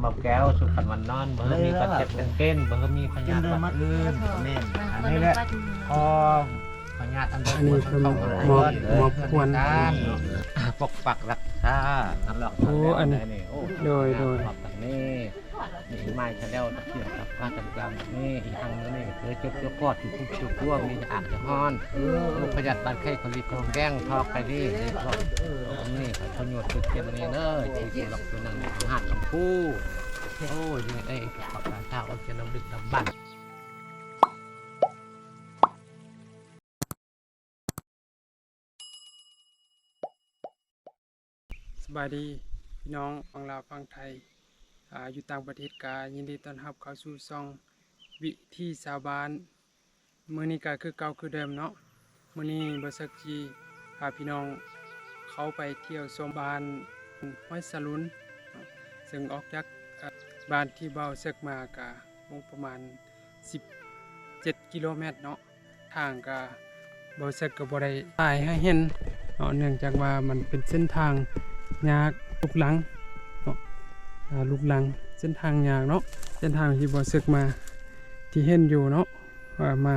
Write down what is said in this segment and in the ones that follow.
ໝົກແກ້ວ ສຸກຄັນວັນນອນ ບໍ່ໃຫ້ມີບາດເຈັບກາງເກນ ບໍ່ໃຫ້ມີພະຍາດບາດອື່ນ. ແມ່ນ ອັນນີ້ແຫຼະ ພໍພະຍາດອັນ ອັນນີ້ເພິ່ນໝອບ ໝອບຄວນ ປົກປັກລັກສາ ໂອ້ ອັນນີ້ ໂດຍ ໂດຍ ນີ້ ໄມ້ຊະແລ້ວ ຕະກຽມ ຕະພາດ ຕ່າງໆ ນີ້ ອີກອັນນີ້ ຄືເຈັບຕົວປອດ ຢູ່ທຸກຕົວ ມີອາກຈະຮ້ອນ ໂລກພະຍາດ ບາດໄຂ້ ຄອລີ ກອງແດງ ທອກໄກນີ້ ນີ້ ປະໂຫຍດ ເກັບອັນນີ້ເດີ ທີ່ລັກສະນະ ຫາດລຳພູ ໂອ້ຍ ນີ້ໄດ້ ປະການ ຊາວ ເອົາເຈນຳດຶກດຳບັນ. ສະບາຍດີພີ່ນ້ອງຝັ່ງລາວຝັ່ງໄທ ອາ ຢູ່ຕ່າງປະເທດ ກະຍິນດີຕ້ອນຮັບເຂົ້າສູ່ຊ່ອງວິຖີຊາວບ້ານ. ມື້ນີ້ກະຄືເກົ່າຄືເດີມເນາະ ມື້ນີ້ບ່າວເສິກຊິພາພີ່ນ້ອງເຂົ້າໄປທ່ຽວຊົມບ້ານຫ້ວຍສະຫຼຸນເນາະ ເຊິ່ງອອກຈາກ ເອີ ບ້ານທີ່ບ່າວເສິກມາກະລົງປະມານສິບເຈັດກິໂລແມັດເນາະ. ທາງກະ ບ່າວເສິກກະບໍ່ໄດ້ຖ່າຍໃຫ້ເຫັນເນາະ ເນື່ອງຈາກວ່າມັນເປັນເສັ້ນທາງຍາກ ລຸກລັງເນາະ ອາ ລຸກລັງ ເສັ້ນທາງຍາກເນາະ ເສັ້ນທາງທີ່ບ່າວເສິກມາ ທີ່ເຫັນຢູ່ເນາະ ວ່າມາ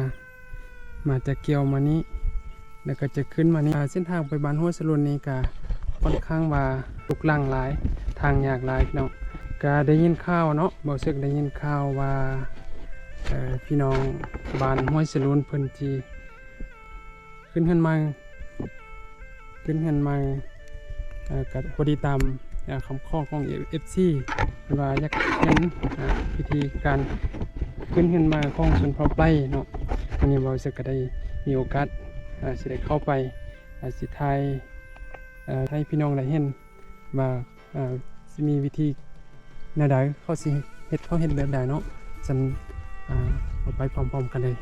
ມາຈາກກ່ຽວມານີ້ ແລ້ວກະຈະຂຶ້ນມານີ້ ອາ ເສັ້ນທາງໄປບ້ານຫ້ວຍສະຫຼຸນນີ້ກະຂ້ອນຂ້າງວ່າລຸກລັງຫຼາຍ ທາງຍາກຫຼາຍພີ່ນ້ອງ. ກະໄດ້ຍິນຂ່າວເນາະ ບ່າວເສິກໄດ້ຍິນຂ່າວວ່າ ເອີ ພີ່ນ້ອງບ້ານຫ້ວຍສະຫຼຸນເພິ່ນຊິ ຂຶ້ນເຮືອນໃໝ່ ຂຶ້ນເຮືອນໃໝ່ ເອີ ກະພໍດີຕາມ ເອີ ຄຳຂໍຂອງເອັຟຊີ ເພິ່ນວ່າຢາກເຫັນ ເອີ ພິທີການຂຶ້ນເຮືອນໃໝ່ຂອງຊົນເຜົ່າໄປເນາະ. ມື້ນີ້ບ່າວເສິກກະໄດ້ມີໂອກາດ ເອີ ຊິໄດ້ເຂົ້າໄປ ເອີ ຊິຖ່າຍ ເອີ ໃຫ້ພີ່ນ້ອງໄດ້ເຫັນວ່າ ເອີ ຊິມີວິທີແນວໃດ ເຂົາຊິເຮັດ ເຂົາເຮັດແບບໃດເນາະ. ຊັ້ນ ເຮົາໄປພ້ອມໆກັນເລີຍ.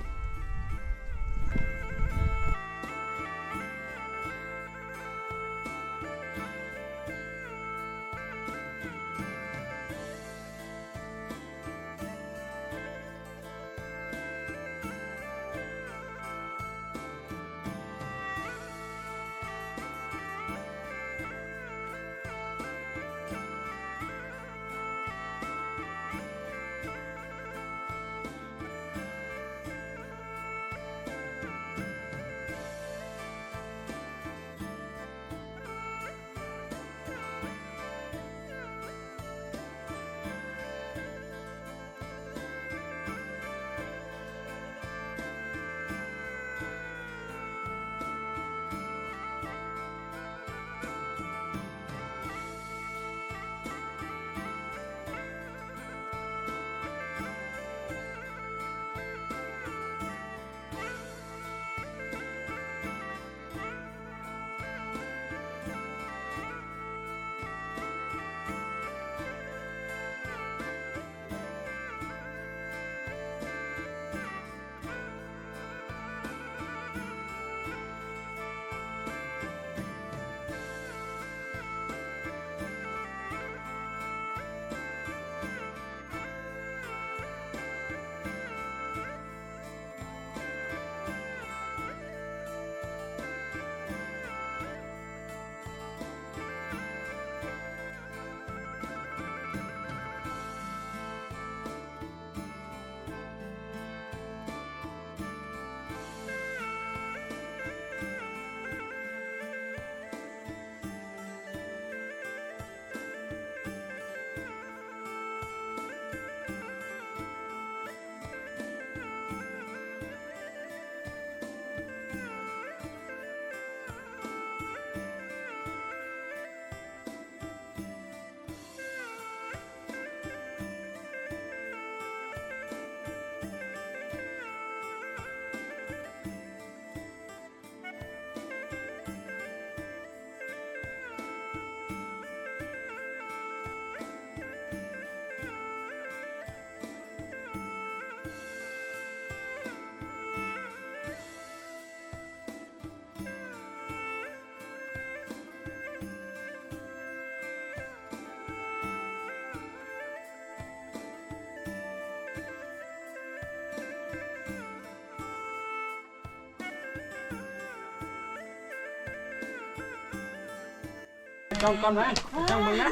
ຈ້ອງກ່ອນໄວ້ ຈ້ອງເບິ່ງນະ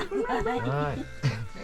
ເອີ.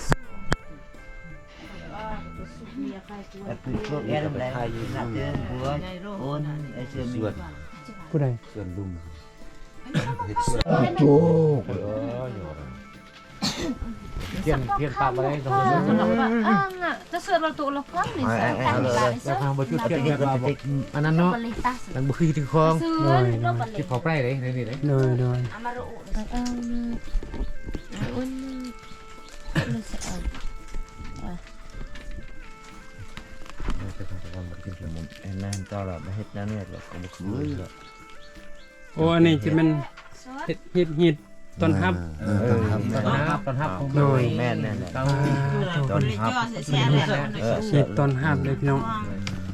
ແອັບພລິເຄຊັນແອັບເດີ ໂອນ ເອັສເອັມ ຜູ້ໃດ? ສ່ວນລຸງ ເຮັດສວນ ໂອ້ ເອີ ຢູ່ ພຽນ ພຽນປາກບໍ່ໄດ້ ຕ້ອງ ເອີ ຈະສວດລະຕຸລະພອນນີ້ ແລ້ວເຮົາບໍ່ຈຸດພຽນແບບວ່າ ອັນນັ້ນເນາະ ມັນບໍ່ຄືທີ່ຂອງ ໂດຍ ໂດຍ ທີ່ເຂົາໄປເດ້ ນີ້ເດ້ ໂດຍ ໂດຍ ແມ່ນເຈົ້າລະ ມາເຮັດແນວນີ້ລະ ມາເຮັດແນວນີ້ລະ ກໍບໍ່ຄືລະ. ໂອ້ ອັນນີ້ຈະແມ່ນເຮັດ ເຮັດ ເຮັດຕ້ອນຮັບ ເອີ ເອີ ຕ້ອນຮັບ ຕ້ອນຮັບຂອງ ໂດຍ ແມ່ນໆ ຕ້ອນຮັບ ເອີ ເຮັດຕ້ອນຮັບເດ້ພີ່ນ້ອງ.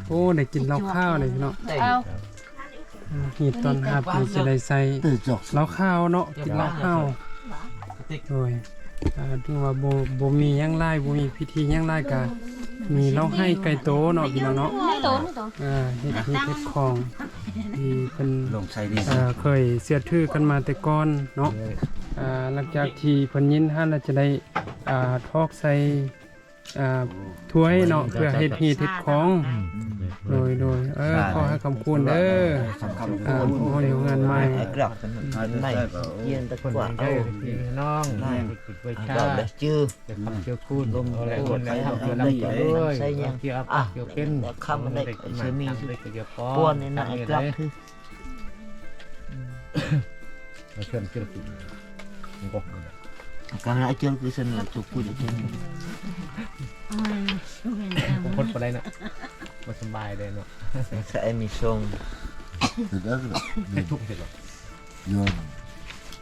ໂອ້ ໄດ້ກິນເຫຼົ້າຂາວເດ້ພີ່ນ້ອງ. ເອົາ ເຮັດຕ້ອນຮັບນີ້ຈະໄດ້ໃສ່ເຫຼົ້າຂາວເນາະ ກິນເຫຼົ້າຂາວ ໂດຍ ອ່າ ຖືວ່າບໍ່ ບໍ່ມີຫຍັງຫຼາຍ ບໍ່ມີພິທີຫຍັງຫຼາຍ ກະມີເຫຼົ້າໄຮ່ໄກ່ໂຕເນາະ ພີ່ນ້ອງເນາະ ໃນໂຕ ໃນໂຕ ອ່າ ເຮັດຮີດເຮັດຄອງ ທີ່ເພິ່ນ ເອີ ເຄີຍເຊື່ອຖືກັນມາແຕ່ກ່ອນເນາະ ອ່າ ຫຼັງຈາກທີ່ເພິ່ນຍິນຫັ້ນລະຈະໄດ້ ອ່າ ຖອກໃສ່ ອ່າ ຖ້ວຍເນາະ ເພື່ອເຮັດຮີດເຮັດຄອງ. ໂດຍ ໂດຍ ເອີ ຂໍໃຫ້ຄຳຄູນເດີ ອ່າ ພໍ່ຢູ່ເຮືອນໃໝ່ ໃນຍຽນຕະກວາເອົາ ພີ່ນ້ອງ ໃຫ້ເກີດໄວຊາ ເຈົ້າໄດ້ຈື່ ແຕ່ຄຳເຈົ້າຄູນ ລົມແລະຄົນໄທເຮົາກໍນຳໄປດ້ວຍ ໃຊ້ຫຍັງ ເຈົ້າເປັນ ຄຳໄດ້ ຊິມີປອນໃນນັ້ນ ກະຄື ມາເຊີນເຈົ້າກິນ ກຳລັງເຈົ້າຄືຊັ້ນ ຈຸກພຸດເຈົ້າ ຄົນບໍ່ໄດ້ເນາະ ບໍ່ສະບາຍເດ້ເນາະ ໃສ່ມີຊົງ ເຮັດແລ້ວ ທຸກເຮັດ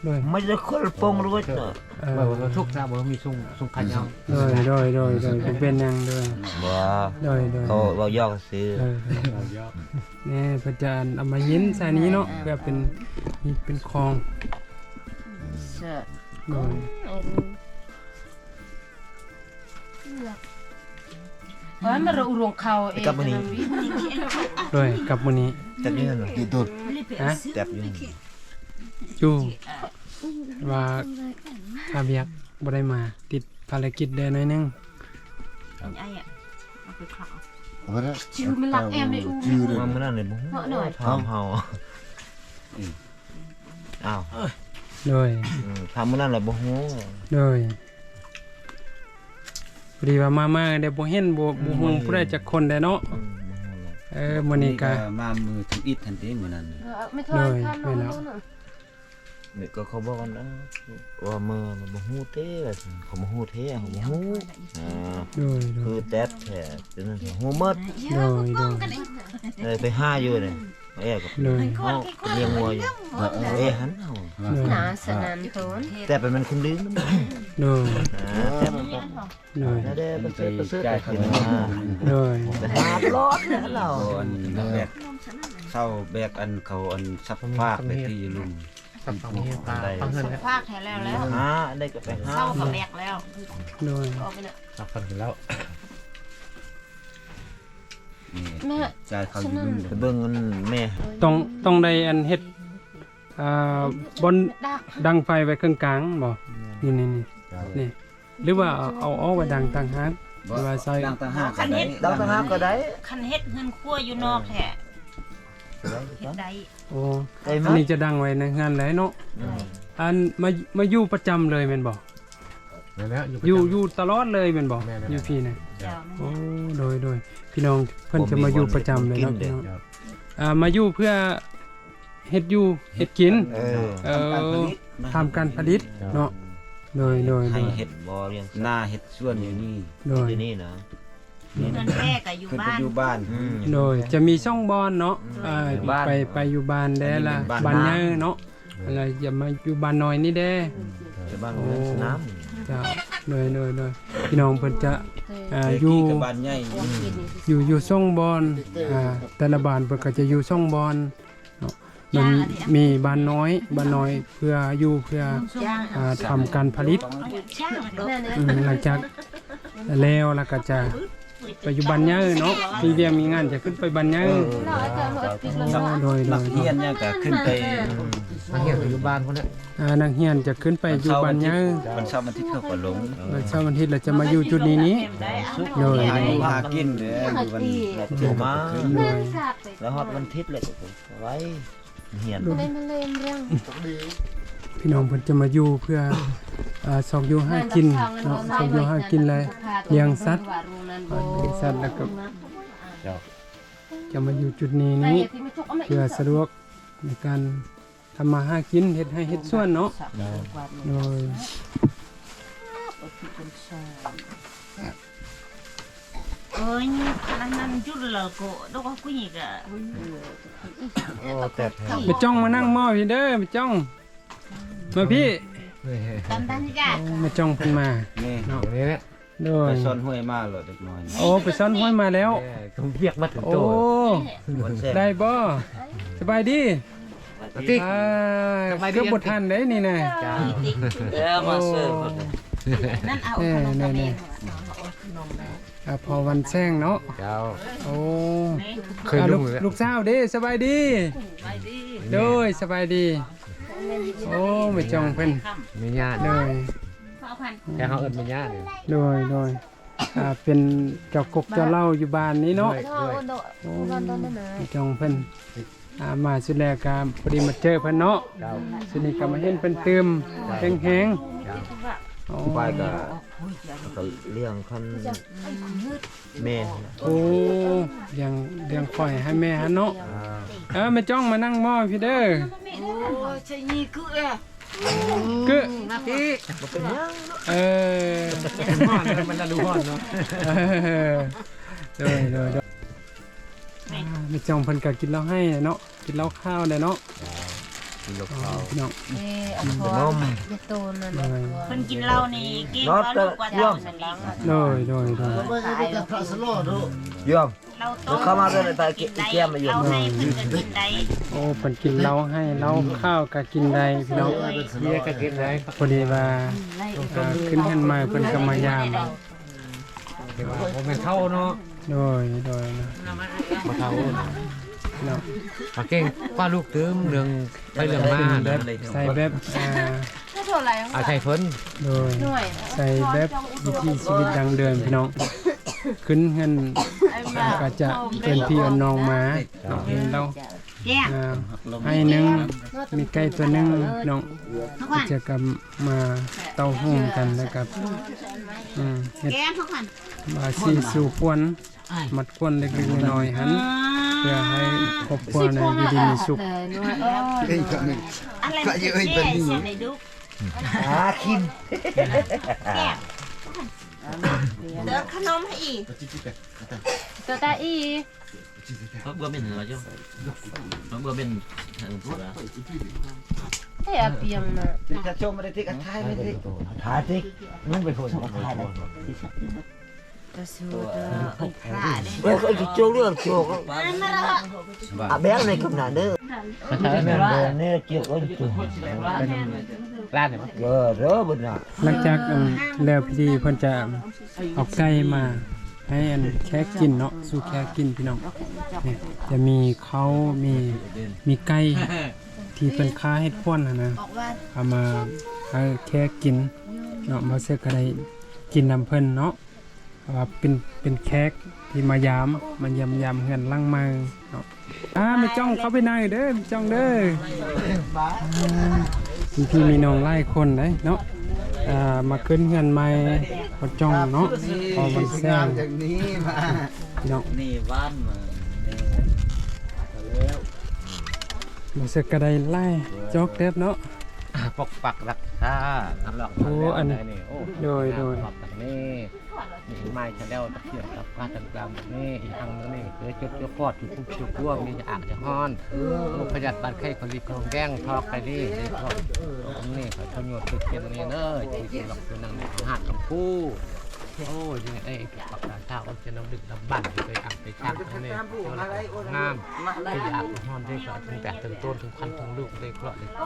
ໂດຍ ມັນຈະຄົນປົງລວດເນາະ ເອີ ບໍ່ ບໍ່ ບໍ່ທຸກຊະ ບໍ່ມີຊົງ ຊົງຂາຍາວ ໂດຍ ໂດຍ ໂດຍ ໂດຍ ບໍ່ເປັນຫຍັງ ໂດຍ ບໍ່ ໂດຍ ໂດຍ ເຂົາເວົ້າຢອກຊື່ ໂດຍ ໂດຍ ເວົ້າຢອກ ແນ່ ເພິ່ນຈະເອົາມາຍິນໃສ່ນີ້ເນາະ ເອີ ເພື່ອເປັນ ເປັນຂອງ ໂດຍ ເອີ ມາລະອຸລົງເຂົ້າເອງ ກັບມື້ນີ້ ໂດຍ ກັບມື້ນີ້ ແຕັບຢູ່ນັ້ນ ຢູ່ໂຕ ຮະ ແຕັບຢູ່ ຢູ່ ວ່າຄາວຽກບໍ່ໄດ້ມາ ຕິດພາລະກິດແດ່ໜ້ອຍໜຶ່ງ ອ້າຍອະ ເອົາໄປຂາວ ເອົາໄປເດີ ຈື່ມັນລັກແອມໃນອູ ຈື່ເດີ ມາມື້ນັ້ນນີ້ບໍ່ຮູ້ ເນາະ ຖາມເຮົາ ອືມ ອ້າວ ໂດຍ ອືມ ຖ້າມື້ນັ້ນລະບໍ່ຮູ້ ໂດຍ ພໍດີວ່າມາ ມາແຕ່ບໍ່ເຫັນ ບໍ່ ອືມ ບໍ່ຮູ້ຜູ້ໃດຈັກຄົນແດ່ເນາະ ອືມ ບໍ່ຮູ້ແຫຼະ ເອີ ມື້ນີ້ກະ ມື້ນີ້ກະມາມື້ທຳອິດຫັ້ນຕິ ມື້ນັ້ນ ເອີ ແມ່ນແລ້ວ ນີ້ກະເຂົາບອກກັນ ເອີ ວ່າເມື່ອ ບໍ່ຮູ້ເດ້ ວ່າຊັ້ນ ເຂົາບໍ່ຮູ້ແທ້ ເຂົາບໍ່ຮູ້ ເອີ ໂດຍ ໂດຍ ຄືແຕັບແທ້ ໂຕນັ້ນຮູ້ໝົດ ໂດຍ ໂດຍ ເອີ ໄປຫາຢູ່ເດ້ ເອີ ກັບ ໂດຍ ເຮົາ ເປັນເລ້ຽງງົວຢູ່ ເອີ ເອີ ຫັ້ນເຮົາ ໂດຍ ໜາສະໜານໂທນ ແຕ່ໄປແມ່ນຄົນລືມ ໂດຍ ອ່າ ແຕ່ໄປ ໂດຍ ໄດ້ໄປເຊີດ ໄປເຊີດ ໄປຂຶ້ນມາ ໂດຍ ໄປຫາຫຼອດແລ້ວ ອັນແບກ ເຊົາແບກ ອັນເຂົາ ອັນສັບພາກໄປທີ່ລຸ່ມ ສັບພາກ ພາກແທ້ແລ້ວ ແລ້ວ ຫາໄດ້ກໍໄປຫາ ເຊົາກໍແບກແລ້ວ ໂດຍ ອອກໄປແລ້ວ ສັບພັນແລ້ວ ແມ່ ຈ່າຍເຂົ້າຢູ່ລຸ່ມ ໄປເບິ່ງອັນແມ່ ຕ້ອງ ຕ້ອງໄດ້ອັນເຮັດ ອ່າ ບ່ອນດັງໄຟໄວ້ເຄິ່ງກາງບໍ່? ນີ້ ນີ້ ນີ້ ນີ້ ຫຼືວ່າເອົາ ເອົາອອກໄວ້ດັງຕ່າງຫາກ ຫຼືວ່າໃສ່ ດັງຕ່າງຫາກກໍໄດ້ ດັງຕ່າງຫາກກໍໄດ້ ຄັນເຮັດເຮືອນຄົວຢູ່ນອກແທ້ ເອີ ເຮັດໄດ້ ໂອ້ ອັນນີ້ຈະດັງໄວ້ໃນເຮືອນເລີຍເນາະ ອືມ ອັນມາ ມາຢູ່ປະຈຳເລີຍແມ່ນບໍ່? ແມ່ນແລ້ວ ຢູ່ ຢູ່ຕະຫຼອດເລີຍແມ່ນບໍ່? ແມ່ນໆ ຢູ່ພີ້ນະ ເຈົ້າ ໂອ້ ໂດຍ ໂດຍ ພີ່ນ້ອງເພິ່ນຈະມາຢູ່ປະຈຳເລີຍເນາະ ພີ່ນ້ອງ ອ່າ ມາຢູ່ເພື່ອເຮັດຢູ່ເຮັດກິນ ເອີ ເອີ ທຳການຜະລິດເນາະ ໂດຍ ໂດຍ ໂດຍ ເຮັດບໍ່ ລ້ຽງສັດ ນາເຮັດສວນຢູ່ນີ້ ໂດຍ ຢູ່ນີ້ນະ ເຮືອນແມ່ກໍຢູ່ບ້ານ ຢູ່ບ້ານ ອືມ ໂດຍ ຈະມີສອງບ່ອນເນາະ ອືມ ເອີ ຢູ່ບ້ານ ໄປ ໄປຢູ່ບ້ານແດ່ລະ ບ້ານໃຫຍ່ເນາະ ແລ້ວຈະມາຢູ່ບ້ານນ້ອຍນີ້ແດ່ ຢູ່ບ້ານສະໜາມ ເຈົ້າ ໂດຍ ໂດຍ ໂດຍ ພີ່ນ້ອງເພິ່ນຈະ ອ່າ ຢູ່ ຢູ່ ຢູ່ສອງບ່ອນ ອ່າ ແຕ່ລະບ້ານເພິ່ນກໍຈະຢູ່ສອງບ່ອນເນາະ ມັນມີບ້ານນ້ອຍ ບ້ານນ້ອຍເພື່ອຢູ່ ເພື່ອ ອ່າ ທຳການຜະລິດ ອືມ ຫຼັງຈາກແລ້ວ ແລ້ວກໍຈະ ໄປຢູ່ບ້ານໃຫຍ່ເນາະ ມີວຽກມີງານຈະຂຶ້ນໄປບ້ານໃຫຍ່ ເອີ ໂດຍ ໂດຍ ນັກຮຽນຫຍັງກໍຂຶ້ນໄປ ນັກຮຽນກໍຢູ່ບ້ານພຸ້ນແຫຼະ ອ່າ ນັກຮຽນຈະຂຶ້ນໄປຢູ່ບ້ານໃຫຍ່ ວັນເສົາວັນອາທິດເຂົາກໍລົງ ວັນເສົາວັນອາທິດລະຈະມາຢູ່ຈຸດນີ້ນີ້ ໂດຍ ຫາຢູ່ຫາກິນເດ້ ຢູ່ວັນ ໂດຍ ແລ້ວຮອດວັນອາທິດແລ້ວກໍໄວ້ ຮຽນ ພີ່ນ້ອງເພິ່ນຈະມາຢູ່ເພື່ອ ອ່າ ຊອກຢູ່ຫາກິນເນາະ ຊອກຢູ່ຫາກິນ ແລະ ລ້ຽງສັດ ລ້ຽງສັດ ແລ້ວກໍ ເຈົ້າ ຈະມາຢູ່ຈຸດນີ້ນີ້ ເພື່ອສະດວກໃນການທຳມາຫາກິນ ເຮັດໄຮ່ເຮັດສວນເນາະ ເຈົ້າ ໂດຍ. ໂອ້ ແຕ່ ແມ່ຈ້ອງມານັ່ງໝໍ້ພີ້ເດີ ແມ່ຈ້ອງ ມາພີ້ ໂອ້ ແມ່ຈ້ອງເພິ່ນມາ ນີ້ ເນາະ ນີ້ແຫຼະ ໂດຍ ໄປຊ່ອນຫ້ວຍມາເລີຍເດັກນ້ອຍ ໂອ້ ໄປຊ່ອນຫ້ວຍມາແລ້ວ ເອີ ວຽກມາເຖິງໂຕ ໂອ້ ໄດ້ບໍ່? ສະບາຍດີ ຕິກ ອ່າ ສະບາຍດີ ເກືອບບໍ່ທັນເດ້ນີ້ນະ ເຈົ້າ ເອີ ມາເຊີ ນັ້ນເອົາຂະໜົມກັບແມ່ ເອີ ເອີ ເອົາຂະໜົມ ອ່າ ພໍ່ວັນແຊງເນາະ ເຈົ້າ ໂອ້ ເຄີຍ ອ່າ ລູກ ລູກສາວເດ້ ສະບາຍດີ ສະບາຍດີ ໂດຍ ສະບາຍດີ ໂອ້ ແມ່ຈ່ອງເພິ່ນ ແມ່ຍ່າ ໂດຍ ແຕ່ເຮົາເອີ້ນແມ່ຍ່ານີ້ ໂດຍ ໂດຍ ອ່າ ເປັນເຈົ້າກົກເຈົ້າເຫຼົ້າຢູ່ບ້ານນີ້ເນາະ. ໂອ້ ພີ່ນ້ອງເພິ່ນ ອ່າ ມາສຸດແລ້ວກໍພໍດີມາເຈີເພິ່ນເນາະ. ສຸດນີ້ກໍມາເຫັນເພິ່ນຕື່ມແຮງໆ. ໂອ້ ໄປກໍ ກໍລ້ຽງຄັນ ແມ່. ໂອ້ ລ້ຽງ ລ້ຽງຂ້ອຍໃຫ້ແມ່ຫັ້ນເນາະ. ເອີ ແມ່ຈ້ອງມານັ່ງໝໍ້ພີ້ເດີ. ໂອ້ ໃສ່ນີ້ຄືເອີ ຄື ບໍ່ເປັນຫຍັງ. ເອີ ມັນຮ້ອນ ມັນຮ້ອນເນາະ. ເອີ ໂດຍ ໂດຍ ໂດຍ. ແມ່ຈ່ອງເພິ່ນກໍກິນເຫຼົ້າໄຮເນາະ. ກິນເຫຼົ້າຂາວໄດ້ເນາະ. ກິນເຫຼົ້າຂາວ ພີ່ນ້ອງ. ເອີ ເອົາຂອງ ຂະໜົມ ເພິ່ນກິນເຫຼົ້ານີ້ເກັ່ງກວ່າລູກກວ່າເຕົ້ານັ້ນອີກ. ໂດຍ ໂດຍ ໂດຍ. ເຫຼົ້າໂຕ ເຂົ້າມາເດີ ໄປກິນ ກິນແກ້ມຢູ່. ເຫຼົ້າໄຮເພິ່ນກໍກິນໄດ້. ໂອ້ ເພິ່ນກິນເຫຼົ້າໄຮເຫຼົ້າຂາວກໍກິນໄດ້ ພີ່ນ້ອງ. ເບຍກໍກິນໄດ້. ພໍດີວ່າ ອ່າ ຂຶ້ນເຮືອນໃໝ່ເພິ່ນກໍມາຢາມ. ແຕ່ວ່າບໍ່ແມ່ນເຖົ້າເນາະ. ໂດຍ ໂດຍ ບໍ່ເຖົ້າເນາະ. ເອົາເກັ່ງກວ່າລູກຕື່ມ ເລື່ອງໄປເລື່ອງມາ ແບບ ໃສ່ແບບ ອ່າ ອາໄສເພິ່ນ. ໂດຍ ໃສ່ແບບວິຖີຊີວິດດັ້ງເດີມ ພີ່ນ້ອງ. ຂຶ້ນເຮືອນກໍຈະເອີ້ນພີ່ເອີ້ນນ້ອງມາເນາະ. ເຫັນລາວ ອ່າ ໄຮ່ໜຶ່ງ ມີໄກ່ຕົວໜຶ່ງ ພີ່ນ້ອງ. ເຮົາກໍຈະກັບມາເຕົ້າໂຮມກັນ ແລ້ວກໍ ອືມ ເຮັດ ອ່າ ຊິສູ່ຂວັນ ມັດຂວັນເລັກໆນ້ອຍໆຫັ້ນ ເພື່ອໃຫ້ຄອບຄົວໃນຢູ່ດີມີສຸກ. ຫາກິນ ເດີນຂະໜົມໃຫ້ອີກ ໂຕຕາອີ. ເບິ່ງເປັນເນາະ ເບິ່ງເປັນ ເອີ ອາປຽງນະ ຈະໂຈມາໄດ້ຕິກ ຖ່າຍໄດ້ຕິກ ຖ່າຍຕິກ. ມັນໄປໂພສ ກະສູດເດີ ເອີຍ ໂຈກເລື່ອງໂຈກ ອາແບງໃນກຳນານເດີ ເດີນນີ້ເຈົ້າເອີຍ ຮ້ານນີ້ ເດີ ເດີເບິດນະ. ຫຼັງຈາກ ອັນ ແລ້ວພິທີ ເພິ່ນຈະເອົາໄກ່ມາໃຫ້ ອັນ ແຂກກິນເນາະ ສູ່ແຂກກິນ ພີ່ນ້ອງ. ນີ້ຈະມີເຂົ້າ ມີ ມີໄກ່ ທີ່ເພິ່ນຂ້າເຮັດຂວັນຫັ້ນນະ ເອົາມາໃຫ້ແຂກກິນເນາະ. ບໍ່ເສັກກໍໄດ້ກິນນຳເພິ່ນເນາະ ເພາະວ່າເປັນ ເປັນແຂກທີ່ມາຢາມ ມາຢ້ຽມຢາມເຮືອນຫຼັງໃໝ່ເນາະ. ອ່າ ແມ່ຈ້ອງເຂົ້າໄປໃນເດີ ແມ່ຈ້ອງເດີ. ອ່າ ມີພີ່ມີນ້ອງຫຼາຍຄົນເດ້ເນາະ ອ່າ ມາຂຶ້ນເຮືອນໃໝ່ພໍ່ຈ້ອງເນາະ ພໍ່ວັນແສງເນາະ. ນີ້ບ້ານ ບໍ່ເສັກກໍໄດ້ຫຼາຍຈອກເຕີບເນາະ ປົກປັກລັກສາ. ໂອ້ ອັນນີ້ ໂດຍ ໂດຍ ນີ້ ມີໄມ້ຊະແລ້ວ ຕະກຽມ ກັບການຕ່າງໆ ນີ້ ອີກອັນໜຶ່ງນີ້ ເພື່ອຈຸດ ຈຸດຄອດ ຈຸດທຸກ ຈຸດພວກ ມີອາກຈະຮ້ອນ ໂລກພະຍາດ ບາດໄຂ້ ຄອລຣີ ຄອງແດງ ທອກໄປນີ້ ນີ້ ພວກນີ້ ປະໂຫຍດເປັນນີ້ເດີ ທີ່ລັກສະນະນີ້ ຫາດກຳພູ. ໂອ້ຍ ນີ້ ເອີຍ ປັກກາຊາ ໂອເຄ ນ້ຳດຶກນ້ຳບັນ ເຄີຍອັກໄປຊັກນີ້ ງາມ ທີ່ອາກຮ້ອນໄດ້ ກໍເຖິງແຕ່ເຖິງຕົ້ນ ເຖິງຄັນ ເຖິງລູກ ໄດ້ເຄາະ ໄດ້ຄວ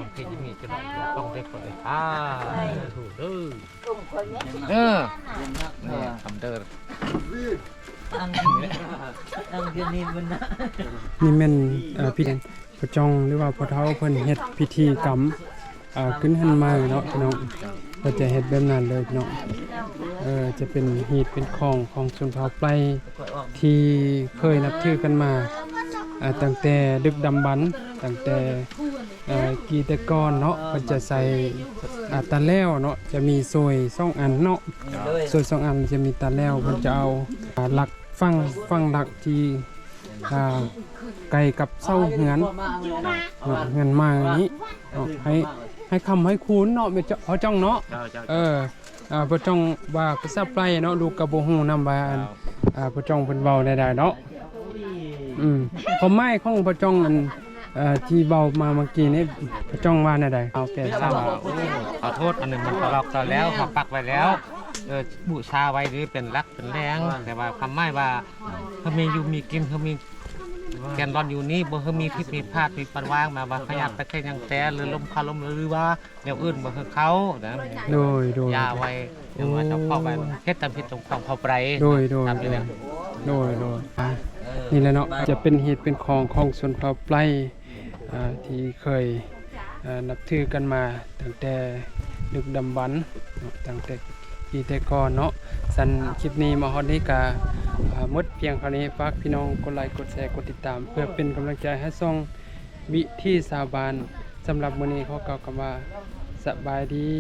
າມຄິດ ມີຈະຕ້ອງໄດ້ເຄາະ ໄດ້ ສາທຸເດີ. ເອີ ນີ້ຄຳເດີ ນີ້ແມ່ນ ເອີ ພີ່ ພໍ່ຈ້ອງ ຫຼືວ່າພໍ່ເຖົ້າເພິ່ນເຮັດພິທີກຳ ອ່າ ຂຶ້ນເຮືອນໃໝ່ເນາະ ພີ່ນ້ອງ ເພິ່ນຈະເຮັດແບບນັ້ນເລີຍ ພີ່ນ້ອງ. ເອີ ຈະເປັນຮີດເປັນຄອງຂອງຊົນເຜົ່າໄປ ທີ່ເຄີຍນັບຖືກັນມາ ອ່າ ຕັ້ງແຕ່ດຶກດຳບັນ ຕັ້ງແຕ່ ອ່າ ກີ້ແຕ່ກ່ອນເນາະ ເພິ່ນຈະໃສ່ ອ່າ ຕາແລ້ວເນາະ ຈະມີໂສ້ຍສອງອັນເນາະ ໂສ້ຍສອງອັນ ຈະມີຕາແລ້ວ ເພິ່ນຈະເອົາ ອ່າ ຫຼັກ ຝັງ ຝັງຫຼັກທີ່ ອ່າ ໃກ້ກັບເສົາເຮືອນເນາະ ເຮືອນໃໝ່ນີ້ເນາະ ໃຫ້ ໃຫ້ຄ້ຳໃຫ້ຄູນເນາະ ແມ່ນເຈົ້າ ພໍ່ຈ້ອງເນາະ. ເອີ ອ່າ ພໍ່ຈ້ອງວ່າພາສາໄປເນາະ ລູກກໍບໍ່ຮູ້ນຳວ່າ ເຈົ້າ ອ່າ ພໍ່ຈ້ອງເພິ່ນເວົ້າແນວໃດເນາະ. ອືມ ຄວາມໝາຍຂອງພໍ່ຈ້ອງ ອັນ ເອີ ທີ່ເວົ້າມາເມື່ອກີ້ນີ້ ພໍ່ຈ້ອງວ່າແນວໃດ? ເອົາແປໃຫ້. ຂໍໂທດ ອັນນີ້ມັນກໍລັອກຕາແລ້ວ ເຮົາປັກໄວ້ແລ້ວ ເອີ ບູຊາໄວ້ ຫຼືເປັນຫຼັກເປັນແຫຼ່ງ ແຕ່ວ່າຄວາມໝາຍວ່າ ເຮົາມີຢູ່ມີກິນ ເຮົາມີແກ່ນດອນຢູ່ນີ້ ບໍ່ເຮົາມີຜິດມີພາດ ມີປານຫວ່າງ ແບບວ່າພະຍາດໄປໄຄຫຍັງແຕ່ ຫຼືລົມຄາລົມ ຫຼືວ່າ ແນວອື່ນບໍ່ຄືເຂົານະ. ໂດຍ ໂດຍ ຢ່າໄວ້ ໂອ້ ຢ່າໄວ້ ເຈົ້າຂອງໄວ້ ເຮັດຕາມຜິດຕາມຂອງເຂົາໄປ. ໂດຍ ໂດຍ ຕາມນີ້ແຫຼະ ໂດຍ ໂດຍ. ອ່າ ນີ້ແຫຼະເນາະ ຈະເປັນຮີດເປັນຄອງຂອງຊົນເຜົ່າໄປ ອ່າ ທີ່ເຄີຍ ອ່າ ນັບຖືກັນມາຕັ້ງແຕ່ດຶກດຳບັນເນາະ ຕັ້ງແຕ່ ດີແຕ່ກ່ອນເນາະ. ຊັ້ນຄລິບນີ້ມາຮອດນີ້ກະ ເອີ ໝົດພຽງເທົ່ານີ້. ຝາກພີ່ນ້ອງກົດໄລ ກົດແຊ ກົດຕິດຕາມ ເພື່ອເປັນກຳລັງໃຈໃຫ້ຊ່ອງວິຖີຊາວບ້ານ. ສຳລັບມື້ນີ້ຂໍກ່າວຄຳວ່າ ສະບາຍດີ.